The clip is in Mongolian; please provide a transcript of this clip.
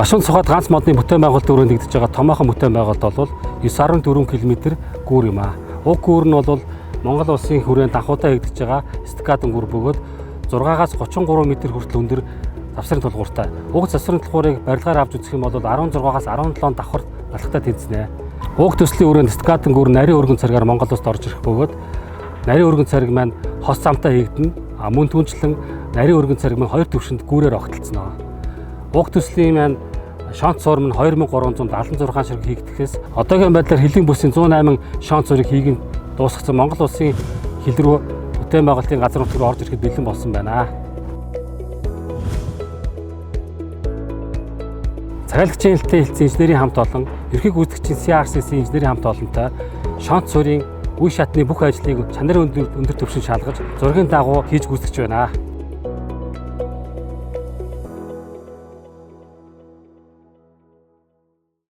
Гашуун цухад ганц модны бүтээн байгуулалтын өрөөнд нэгдэж байгаа томоохон бүтээн байгуулалт бол 9.4 км гүүр юм аа. Уг гүүр нь бол Монгол улсын хүрээнд анхудаа хийгдэж байгаа эстакадын гүүр бөгөөд 6-аас 33 м хүртэл өндөр завсрын тулгууртай. Уг завсрын тулгуурыг барилгаар авч үзэх юм бол 16-аас 17 давхар балхтай тэнцнэ. Уг төслийн өрөөнд эстакадын гүүр нарийн өргөн царгаар Монгол улсад орж ирэх бөгөөд нарийн өргөн цариг маань хос замтай хийгдэнэ. А мөн түнчлэн нарийн өргөн цариг маань хоёр төвшөнд гүүрээр огтлцсон. Уг төслийн маань шонц суурь нь 2376 ширхэг хийгдэхээс одоогийн байдлаар хөлийн бүсийн 108 шонц суурийг хийгэн дуусгасан Монгол улсын хил рүү бүтээн байгуулалтын газар нутг руу орж ирэхэд бэлэн болсон байна. Захиалагчийн хэлтэй хэлсэн инженерийн хамт олон, ерхий гүйцэтгэгчийн CRCC инженерийн хамт олонтой шонц суурийн үе шатны бүх ажлыг чанарын өндөр түвшинд шалгаж, зургийн дагуу хийж гүйцэтгэж байна.